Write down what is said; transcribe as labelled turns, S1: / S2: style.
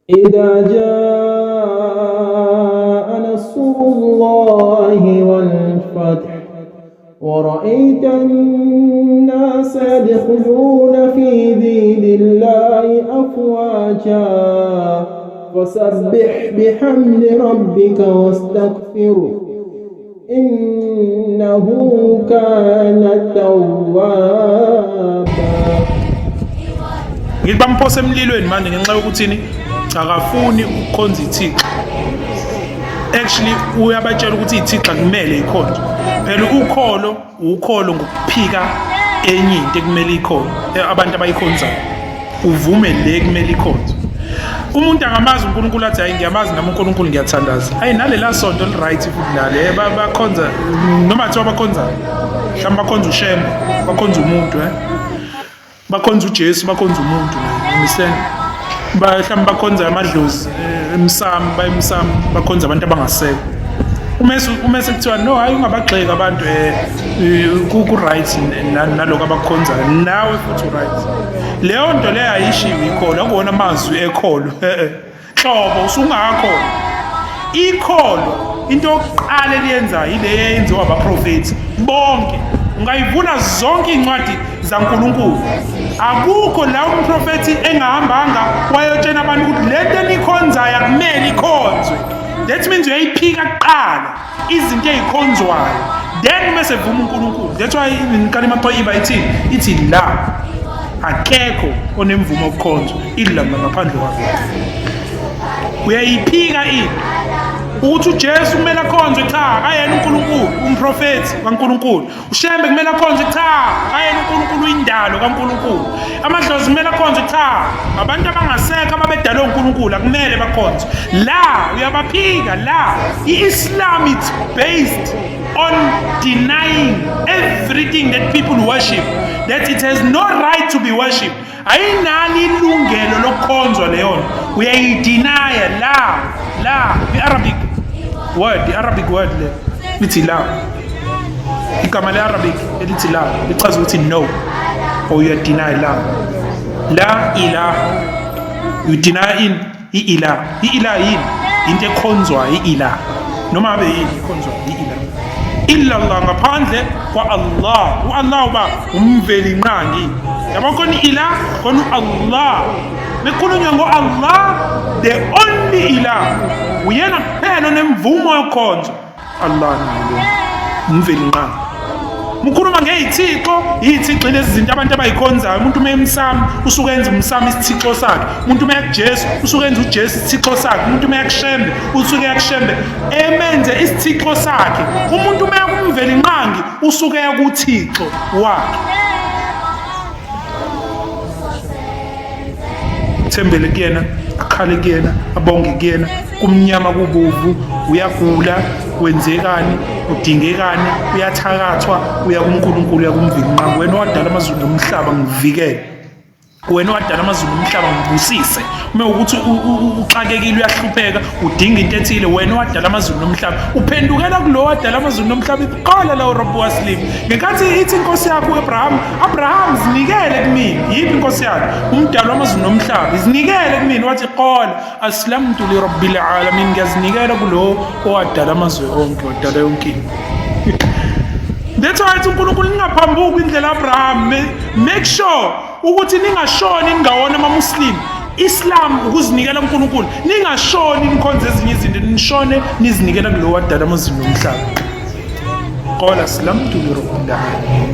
S1: إذا جاء نصر الله والفتح ورأيت الناس يدخلون في دين الله أفواجا فسبح بحمد ربك واستغفره إنه كان توابا.
S2: Ngithi bamphose emlilweni manje ngenxa yokuthini akafuni ukukhonza ithixo. Actually uyabatshela ukuthi ithixo akumele ikhonzwe. Phela ukholo ukholo ngokuphika enye into ekumele ikhona abantu abayikhonzayo. Uvume le kumele ikhonzwe. Umuntu angamazi uNkulunkulu athi hayi ngiyamazi nami uNkulunkulu ngiyathandaza. Hayi nalela sonto li right futhi nale bakhonza noma kuthiwa bakhonza mhlawumbe bakhonza uShembe, bakhonza umuntu eh. Bakhonza uJesu, bakhonza umuntu naye, understand? Mhlawumbe bakhonza amadlozi emsamo, baye emsamo, bakhonza abantu abangasekho. Uma sekuthiwa no hayi ungabagxeki abantu ku right naloko abakhonzayo nawe futhi u-right. Leyo nto leyo ayishiwo ikholo, akuwona amazwi ekholo. Hlobo usungakho. Ikholo into yokuqala eliyenzayo ile eyenziwa abaprofethi bonke. Ungayivula zonke iy'ncwadi zaNkulunkulu, akukho la umprofethi engahambanga wayotshena abantu ukuthi le nto enikhonzayo akumele ikhonzwe. That means uyayiphika kuqala izinto ey'khonzwayo, then bese vuma uNkulunkulu. That's why even kalima Tayyiba ithi la akekho onemvumo yokukhonzwa illa ngaphandle kwakhe. Uyayiphika into ukuthi uJesu kumele akhonzwe, cha akayena uNkulunkulu, umprofethi kaNkulunkulu. uShembe kumele akhonzwe, cha akayena uNkulunkulu, uyindalo kaNkulunkulu. Amadlozi kumele akhonzwe, cha abantu abangasekho ababedalwe uNkulunkulu akumele bakhonzwe. La uyabaphika la. I-Islam, it's based on denying everything that people worship, that it has no right to be worshipped. Ayinalo ilungelo lokukhonzwa leyo nto, uyayidinaya. La la i-Arabic word, i-Arabic word le lithi la, igama le-Arabic elithi la lichaza ukuthi no, or you deny. La la ilah, you deny in i-ilah. I-ilah yini? Into ekhonzwayo i-ilah, noma ngabe yini ikhonzwayo i-ilah. Illa Allah, ngaphandle kwa-Allah. U-Allah uba umvelinqangi, yabo. Khona i-ilah, khona u-Allah. Bekhulunywa ngo-Allah, the only ilah, uyena kuphela onemvumo yokukhonzwa. Allah nalo umvelinqangi. Mukhuluma ngey'thixo, iy'thixo lezi zinto abantu abayikhonzayo. Umuntu uma emsamo usuke enza umsamo isithixo sakhe. Umuntu uma ekuJesu usuke enza uJesu isithixo sakhe. Umuntu uma ekuShembe usuke ekuShembe emenze isithixo sakhe. Umuntu uma ekumvelinqangi usuke ekuThixo wakhe. Thembele kuyena, akhale kuyena, abonge kuyena. Kumnyama kubovu, uyagula, kwenzekani, udingekani, uyathakathwa, uya kuNkulunkulu, uya kumvelinqangi. Wena owadala amazulu nomhlaba, ngivikele. Wena owadala amazulu nomhlaba, ngibusise. Uma ukuthi uxakekile, uyahlupheka, udinga into ethile, wena owadala amazulu nomhlaba, uphendukela kulo wadala amazulu nomhlaba. Qala la uRabbu waslim. Ngenkathi ithi inkosi yakho uAbraham, Abraham zinikele kumina. Yiphi inkosi yakhe? Umdali wamazulu nomhlaba. Zinikele kumina. Wathi qala aslamtu li rabbil alamin, ngiyazinikela kulo owadala amazwe onke, wadala yonke into. That's why ithi uNkulunkulu ningaphambuki indlela Abraham. Make sure ukuthi ningashoni ningawona amaMuslim. Islam ukuzinikela kuNkulunkulu. Ningashoni nikhonze ezinye izinto, nishone nizinikela kulo wadala amazulu nomhlaba. Qala aslamtu li rabbil alamin.